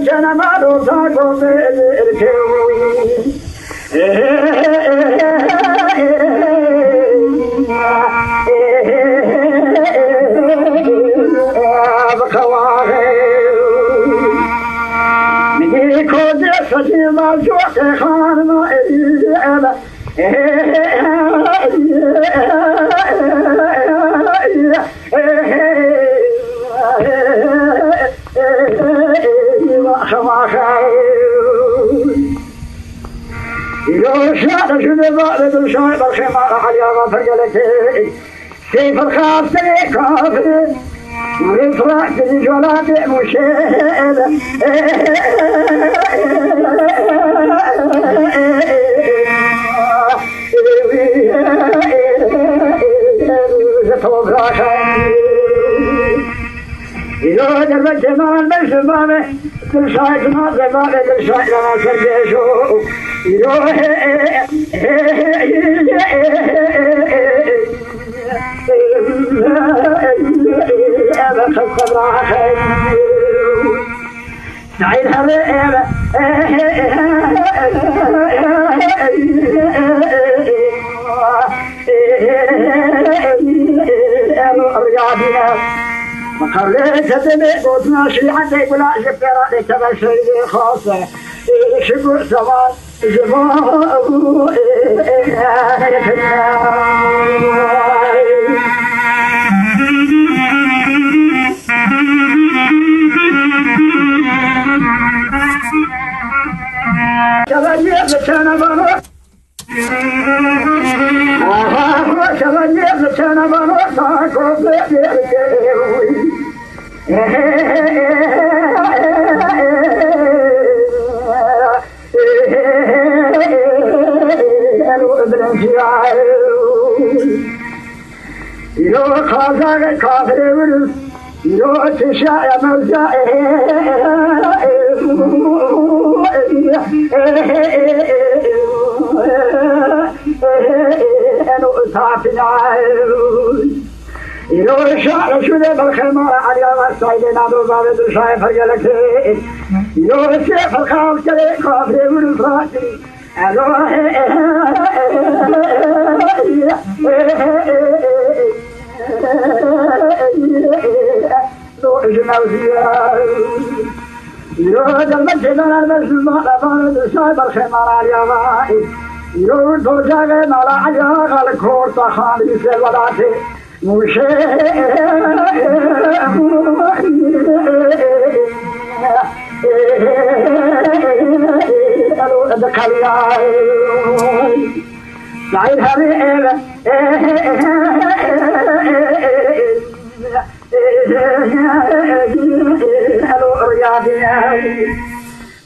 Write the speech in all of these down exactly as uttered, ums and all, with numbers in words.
Cana maro ta gozê êrkê. Bi xewaxê. Min dî kozê sacî ma coqê xanima êrî ebe. Îro şa de jû de va de dil şa berxê ma Elî Axa Pergelekê. Seyf el-Xasirê kafir. Rifrat li cola de muşel. Îro derbe cemal mezlûma me, dil şahid ma zebane, dil şahid ma ser beşo. Îro Saîd herê eve. Riyadîne. Maqalê tedemê gotina şîetê gula ji pêra lê teve şeydê xase. Şikur sevan. Yo kazak kafir virus, yo tişa ya mevza. Eno tapina. Îro şa şûde berxê ma Elî Axa Saîdê nado bavê dil şahê Pergelekê. Îro sê ferqa askerê kafirê virus rakî. Elo. Elo ji mewziye. Îro derbe cêdanan me ji mala bavê dil şahê berxê ma Elî Axa. Îro docaxê mala Elî Axa li Korta Xanî Serwelatê. Saîd herê eve. Elo riyadî.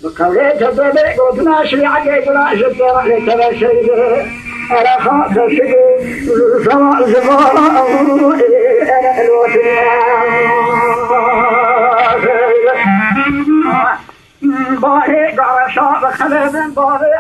Bi qewlê tedebê gotina şîetê gula ji pêra lê teve şeydê. Ere xaxe şigê, zewa, zewa, ere elotê. Bahê gareşa bi xelebin bahê.